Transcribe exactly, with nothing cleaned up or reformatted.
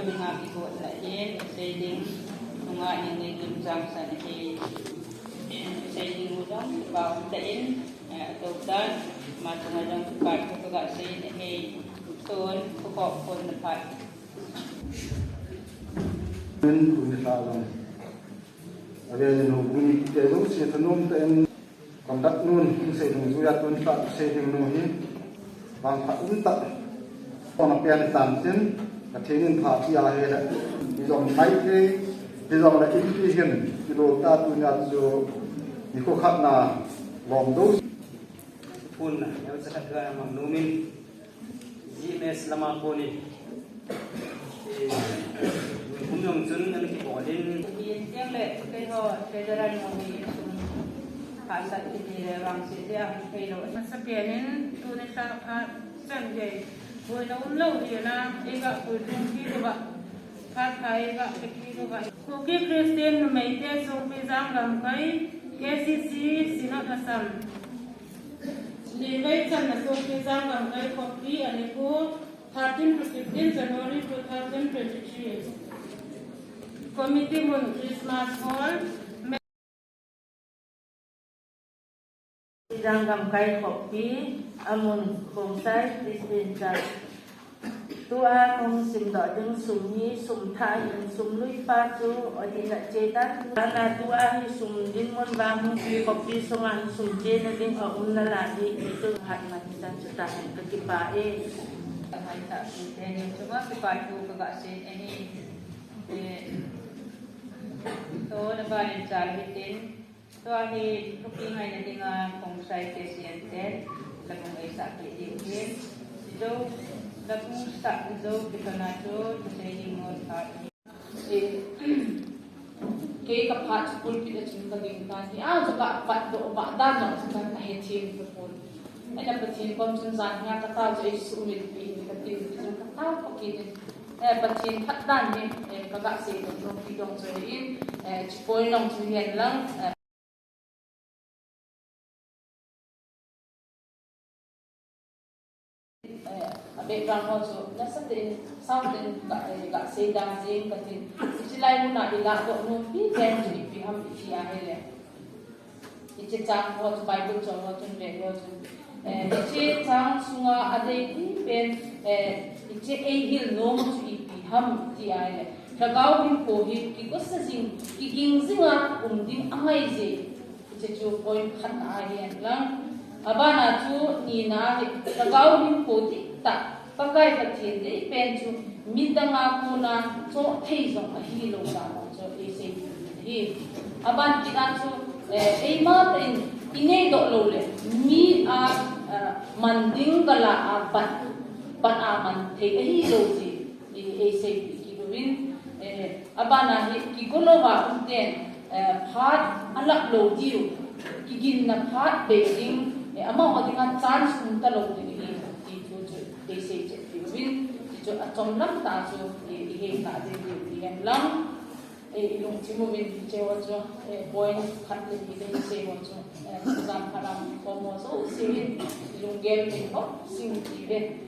Nga kigot na hin, sei ding, nunga in ni kim chang san hi, sei ding u dong, ba u ta in, eh, to tan, ma tunga dong, pa ko ka sei na hi, ton, ko ko ko na pa. Min, kun sa dong. Ave no, kun te dong, sei ta nom ta in. Conduct nun, hung sei dungjuia tun tah sei ding nu hi, vangphat um tah. Kona pian tan tin, Pathen in pha pia hile, i jong mai thei, i jong le inpi hin, i lo ta tunia chu, i ko khat na lom do. Phun na, eu sa khat ga mang nu min. G M S lama konin, eh, kum jong chun ana kibol in. Yen tiang le, keiho, Treasurer Momi in sum, hahsat kiti le vangse tia hung thei lou. Masa pian in, tuni sa phat chan gei. Boina um lou hi na, eiga pui lung ki lou va. Phat pha eiga pe ki lou va. Kuki Christian numei te sung pi jang gam kai, K C C Synod Assam. Nivei channa sung pi jang gam kai khoppi ani ku, thirteen to fifteen January two thousand twenty-three. Committee mun Christmas Hall, Pi jang gam kai khoppi, amun Khongsai Christian Church. Tua kong simdoh ding sum hi, sum thah hin, sum lui pa chu, o din la che tan. Ana tua hi sum dinmun vang hung pi khoppi sunga hin sum che na ding a um na la hi, tu hat man tan chu ta ka kipa e. Ka mai ta pi te ni chu ma kipa tu ka ga se e ni. E, to na ba ni cha hi tin. Tua hi, thupi ngaina dinga, Khongsai Christian te, labung eisah peh diu hin. Jou, labung sah jou, kitona chu, thusei ding mun phat hi. Eh, kei ka phat chu pulpit a chun ka ding tan hi. Ah, chu ka pat doh, ba dan jong chu kan ka he thim ka pon. Ahin Pathen kom chun jan nga ka tao chu ei sumil pi in ka tin, ti chun ka tao pa kit in. Eh, Pathen phat dan hi, eh, ka ga sei dong dong pi dong chu ahin, eh, chu point long chu hihen lang, eh, Eh, a background ho chu, nasa tin, sound tin, ga, eh, ga sei dan jing ka tin. Hiche lai mun a i la doh nom pi pen chu ipi ham iti ahile. Hiche chang ho chu Bible chang ho chun ve ho chun. Eh, hiche chang sunga adei pi pen, eh, hiche ei hil nom chu ipi ham iti ahile. Lhagao hinkho hi kigosa jing, kiging jinga um ding angai je. Hiche chu point khatna ahi hen lang. Abana chu nina hi, Lhagao hinkho dihtah, Pakai Pathen dei pen chu midang a kona choh thei jong ahi lou dan chu ei sei ding ahi. Aban kit a chu, eh, eima tah in i nei doh lou le, mi a, eh, man ding gal a bat, bat a man thei ahi lou ti. I, ei seipeh kit uvin, eh, abana hi kigo louva um ten, eh, phat alap lou diu, kiginna phat bei ding, eh, amaho dinga chance um talou ding ahi, ti thu chu ei sei chet kit uvin, ti chu achom lam tah chu, eh, i hei tah ding diu ti hen lang, eh, i lungthim uvin, hiche ho chu, eh, point khat le ni le i sei ho chu, eh, jan khat a um khom ho jouse hin, i lunggel in ho sing ti ve.